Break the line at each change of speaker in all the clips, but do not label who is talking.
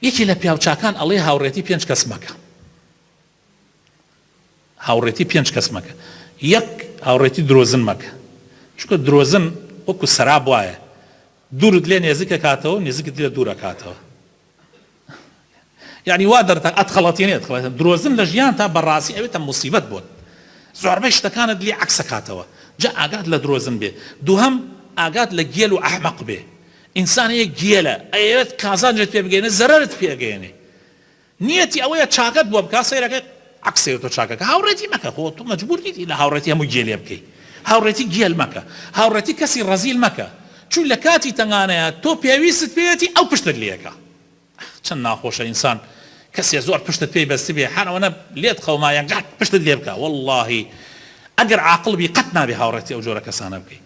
یەکێ لە پیاوچاکان ئەڵێ هاوڕێتی پێنج کەس مەکە. هاوڕێتی پێنج کەس مەکە. یەک، هاوڕێتی درۆزن مەکە. چونکە درۆزن وەکو سەراب وایە. دوورت لێ نێزیک ئەکاتەوە و نێزیکت لێ دوور ئەکاتەوە. یعنی وا دەرتە ئەتخەڵەتێنێ ئەتخەڵەتێنێ. درۆزن لە ژیانتا بەڕاستی ئەبێتە موسیبەت بۆت. زۆربەی شتەکانت لێ عەکس ئەکاتەوە. جا ئاگات لە درۆزن بێ. دووهەم، ئاگات لە گێل و ئەحمەق بێ. ئینسان هەیە گێلە، ئەیەوێت قازانجت پێ بگەیەنێ، زەرەرت پێ ئەگەیەنێ. نیەتی ئەوەیە چاکەت بۆ بکا سەیرەکەی عەکسەیە تۆ چاکەکە هاوڕێتی مەکە خۆ تۆ مەجبور نیت لە هاوڕێتی هەموو گێلێ بکەی هاوڕێتی گێل مەکە هاوڕێتی کەسی ڕەزیل مەکە چون لە کاتی تەنگانەیە تۆ پێویستت پێیەتی ئەو پشتت لێکا چەند ناخۆشە ئینسان کەسێ زۆر پشتت پێی بەستبێ هەر ئەوەنە لێت قەوما یەکجار پشتت لێ بکا وەڵڵاهی ئەگەر عاقڵ بی قەت نابێ هاوڕێتی ئەو جۆرە کەسانە بکەی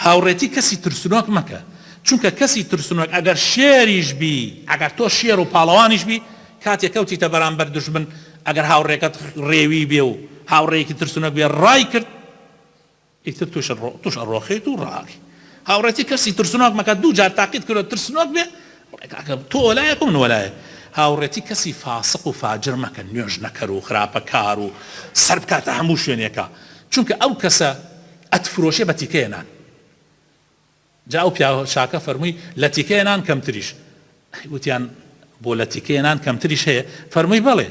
هاوڕێتی کەسی ترسنۆک مەکە چونکە کەسی ترسنۆک ئەگەر شێریش بی ئەگەر تۆ شێر و پاڵەوانیش بی کاتێ کەوتیتە بەرامبەر دوژمن ئەگەر هاوڕێکەت ڕێوی بێ و هاوڕێیەکی ترسنۆک بێ ڕای کرد ئیتر توش توش ئەڕۆخێیت و ڕاکەی هاوڕێتی کەسی ترسنۆک مەکە دوو جار تاقیت کردەوە ترسنۆک بێ بڵێ کاکە تۆ وەلایەک و من وەلایەک هاوڕێتی کەسی فاسق و فاجر مەکە نوێژ نەکەر و خراپەکار و سەر بکاتە هەموو شوێنێکا چونکە ئەو کەسە ئەتفرۆشێ بە تیکەیە نان جا ئەو پیاوە چاکە فەرمووی لە تیکەیە نان کەمتریش وتیان بۆ لە تیکەیە نان کەمتریش هەیە فەرمووی بەڵێ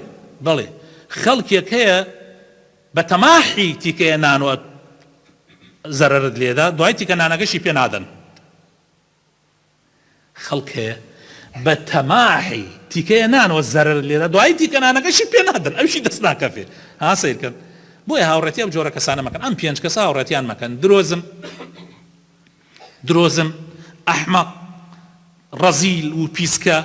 بەڵێ خەڵکێک هەیە بە تەماحی تیکەیە نان و زەرەرت لێدا دوای تیکە نانەکەشی پێ نادەن خەڵک هەیە بە تەماحی تیکەیە نان و زەرەرت لێدا دوایی تیکە نانەکەشی پێ نادەن ئەوشی دەست ناکەفێ ها سەیرکەن بۆیە هاوڕێتی ئەم جۆرە کەسانە مەکەن ئەم پێنج کەسە هاوڕێتیان مەکەن درۆزن درۆزن ئەحمەق ڕەزیل و پیسکە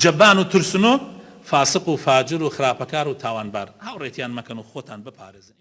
جەبان و ترسنۆک فاسق و فاجر و خراپەکار و تاوانبار هاوڕێتیان مەکەن و خۆتان بپارێزن.